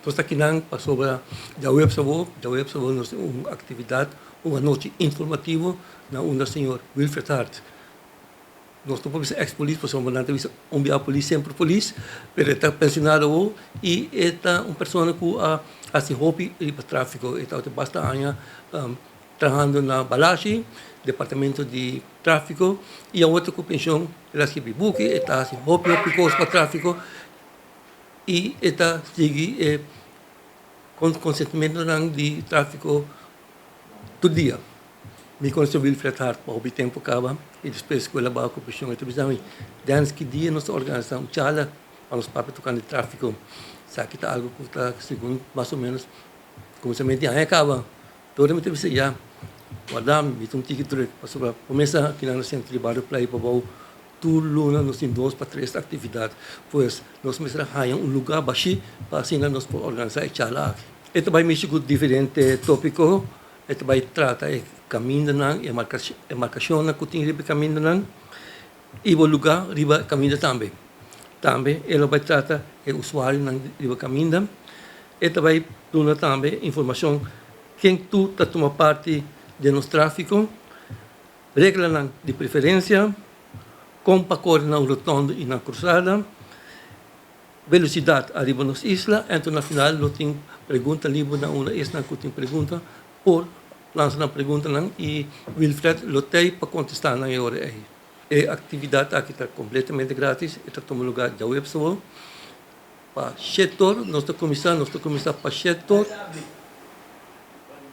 Nos ta kinan pasobra djaweps awor, djaweps awor nos tin un aktividat, un anochi informativo na unda señor Wilfred Hart, nos no por bisa ex polis pasobra nan ta bisa un bia polis semper polis, pero e ta pensionado awor y e ta un persona cu a haci hopi riba trafico, e tabata basta aña trahando na Balashi, departamento di trafico y awor ta cu pension, el a skirbi buki, e ta haci hopi hopi cos pa trafico. I e ta sigui e konsentimentonan di tráfiko tur dia. Mi konosé Wilfred Hart pa hopi tempu kaba i despues ku el a baha ku penshon e ta bisa mi, Dens, ki dia nos ta organisá un charla pa nos papia tokante tráfiko? Esaki ta algu ku ta segun mas o ménos kuminsamentu di aña kaba. Tur mi ta bisa ya, warda mi, mi ta un tiki drùk pasobra por mesa kinan na sentro di bario Playa Pabou Tur luna nos tin dos pa tres aktividat, pues nos mester a haña un lugá bashí pa asina nos por organisá e charla aki. E ta bai mishi ku diferente tópiko, e ta bai trata e kamindanan, e markashonnan ku tin riba e kamindanan i bo lugá riba e kaminda tambe. Tambe e lo bai trata e usuarionan riba kaminda. E ta bai duna tambe informashon ken tur ta tuma parti den nos tráfiko. Reglanan di preferensia, kon pa kore na un rotondo i na krusada, velosidat ariba nos isla, enton na final lo tin pregunta liber na unda esnan ku tin pregunta por lansa nan preguntanan i Wilfred lo tei pa kontestá nan e ora ei. E aktividat aki ta kompletamente gratis, e ta tuma lugá djaweps awor pa shetor, nos ta kuminsá, nos ta kuminsá pa shetor.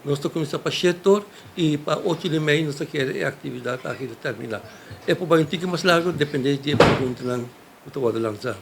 Nos ta kuminsá pa shete or i pa ocho di mei nos ta kere e aktividat aki ta terminá. E por bai un tiki mas largu dependé di e preguntanan ku ta wòrdu lansá.